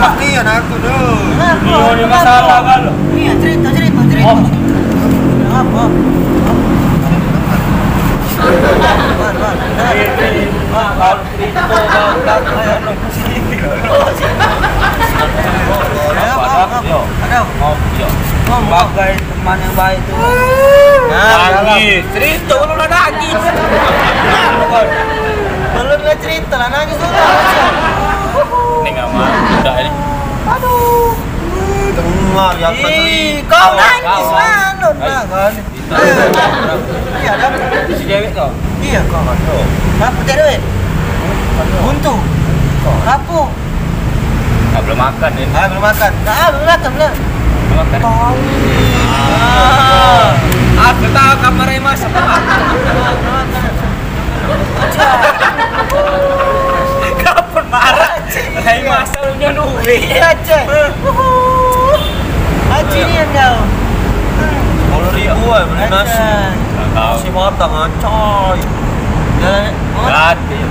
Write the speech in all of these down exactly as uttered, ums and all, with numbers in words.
Pasti ya aku tu. Kenapa? Iya, ada masalah kan? Iya, cerita, cerita, cerita. Oh. Apa? Ada apa? Ada apa? Ada apa? Bagai teman yang baik tu. Nangis. Cerita belum lah nangis. Belum lah cerita lah nangis dulu. Ning ama budak ini. Aduh. Dengar ya. Ih, kau nangis mano nah kan? Iya dah. Si cewek kau. Iya kau kan. Apa cewek? Buntu. Apa? Ah, belum makan ini. Ah, belum makan. Ah, belum makan lah. Belum makan. Tahu. Ah, aku tahu kamar Mas. Kapan marah? Hai Mas, punya duit. Iya, Cek. Haji ni kau. Sepuluh ribu lah beli nasi. Nasi matang, ah, coy. Gratis.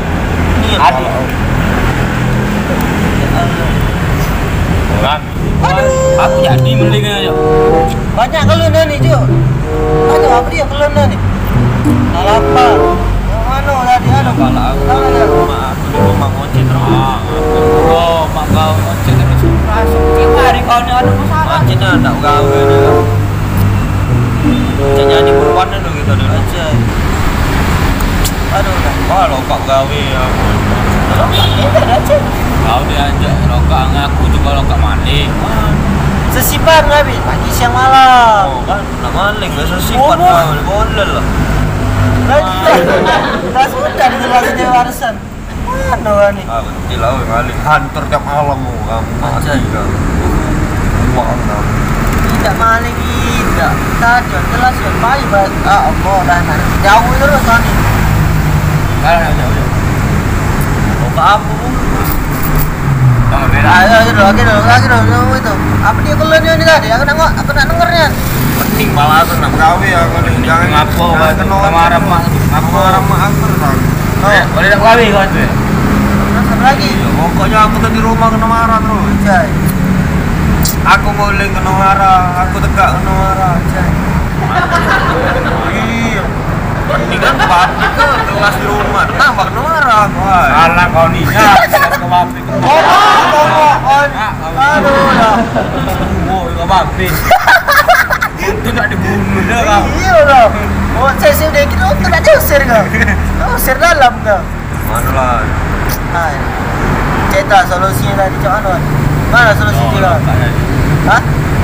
Aduh. Kan. Aku jadi mending aja. Banyak kalau ni, Cuk. Aduh, apa dia kalau ni? Dah lapar. Yang mana tadi? Aduh. Kalau aku, mak aku di rumah ngocet terus. Ah, aku. Oh, mak kau ngocet terus. Masuk tiap hari kau ni ada masalah. Ngocet dah, tak gawe dia. Cak jadi perempuan tu kita dulu. Aja. Aduh, dah. Wah, lokak gawe ya. Lokak kita dah, Cek. Kau diajak lokak ngaku juga lokak maling. Sesipan habis pagi siang malam. Oh, kan nak maling gak sesipan kau, boleh lah. Lagi dah. Dah sudah dijelasin dia warisan. Mana orang ni? Ah, betul lah, ngalir hunter tiap malam mau kamu mati kan. Uang kamu. Tidak maling, tidak. Tadi jelas ya, baik, baik. Ah, Allah dah nak jauh terus tadi. Buka apa, Bu? Ayo, ayo dulu, ayo dulu, ayo dulu, itu. Apa dia keluar ni tadi? Aku nak, aku nak denger ni. Mending malah aku nak begawe aku ni. Jangan, ngapo, jangan kena marah mak. Ngapo marah mak aku, tau. Eh, boleh nak begawe kau tu? Terus apa lagi? Ya, pokoknya aku tadi rumah kena marah terus. Cai. Aku nguling kena marah, aku tegak kena marah, cai. Iya. Mendingan pabrik ke kelas di rumah, tambah kena marah. Wah. Salah kau ni. Ya, ke pabrik. Oh, oh, oh, oh. Aduh, dah. Oh, ke pabrik. Itu nak dibunuh dah kau. Iya dah. Oh, saya sih udah gitu, tu nak diusir kau. Usir dalam kau. Mano lah. Hai. Cek tak solusi tadi cak mano? Mano solusi tu lah? Hah?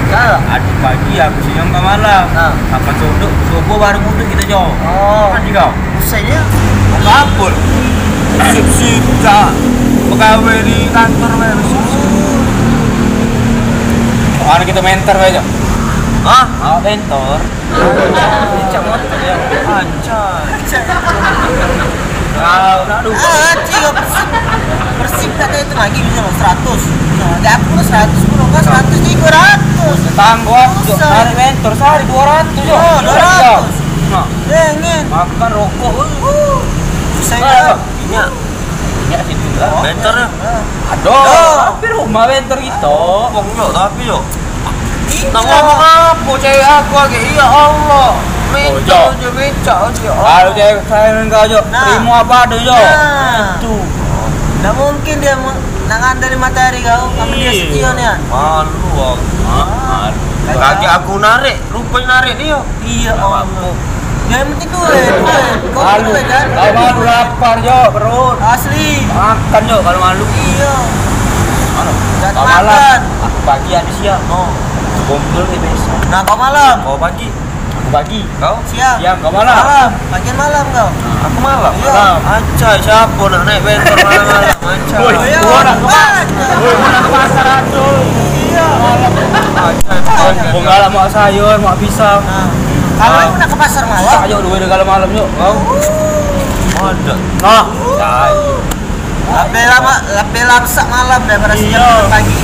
Salah. Tadi pagi aku siang ke malam. Ha. Sampai sodok, subuh baru mudik kita jauh. Oh. Kan juga. Usai dia. Apa? Sip-sip cak. Pegawai di kantor bae sip-sip. Ada kita mentor bae, Cok. Hah? Awak mentor. Cak motor ya. Ancai. Kau nak duit. Ah, cik, bersih. Bersih tak ada itu lagi, misal seratus. Nah, dia aku seratus, aku rokok seratus, tiga ratus. Tanggung, Cok. Usah. Tarik mentor sehari dua ratus, Cok. Oh, dua ratus. Nah. Pengen. Makan rokok. Uh, susah. Nah, banyak. Minyak situ lah. Bentor ya? Aduh, tapi rumah bentor kita. Wong yo tapi yo. Nak ngomong apa cewek aku lagi? Ya Allah. Minta aja, minta aja. Kalau cewek saya dengan kau, Jo, terima apa ada, Jo. Nah. Itu. Ndak mungkin dia mau nak ngandani matahari kau, kamu dia setia nian. Malu aku. Malu. Kaki aku narik, lupa narik dia. Iya, Allah. Dia yang penting duit, duit. Kau malu, duit kan? Kau malu lapar, Jo, perut. Asli. Makan, Jo, kalau malu. Iya. Anu, kau malam, aku pagi ada siang. Oh. Kumpul ke besok. Nah, kau malam. Kau pagi. Aku pagi. Kau? Siang. Siang, kau malam. Malam. Bagian malam kau. Aku malam. Iya. Malam. Acai, siapa nak naik bentor malam-malam? Acai. Woi, iya, gua nak ke pasar. Woi, gua nak ke pasar, aduh. Iya. Malam. Acai. Gua galak mak sayur, mak pisang. Nah. Kalau aku nak ke pasar malam. Susah, Jo, duit kalau malam, Jo. Kau? Ada. Nah. Cai. Lebih lama, lebih lamsak malam daripada siang pagi.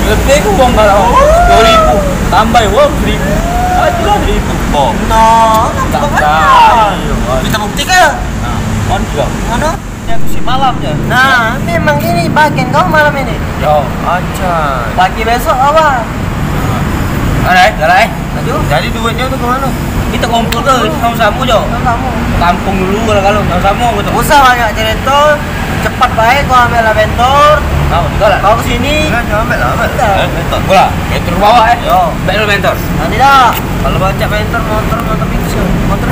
Lebih ku wong kalau dua ribu, tambah wong seribu. Aja lah seribu. Oh. No, tak tahu. Kita bukti ke? Nah, kan juga. Mana? Ya, aku si malam ya. Nah, memang ini bagian kau malam ini. Yo. Aja. Pagi besok apa? Alright, alright. Aduh. Jadi duitnya tu ke mana? Kita kumpul ke sama-sama, Jo. Sama-sama. Kampung dulu kalau-kalau sama-sama gitu. Usah banyak cerita, cepat baik kau ambil lah bentor. Kau juga lah. Kau ke sini. Enggak, jangan ambil lah, ambil. Udah. Eh, bentor. Bola, bentor ke bawah eh. Yo. Ambil dulu bentor. Nanti dah. Kalau baca bentor, motor, motor itu sih. Motor.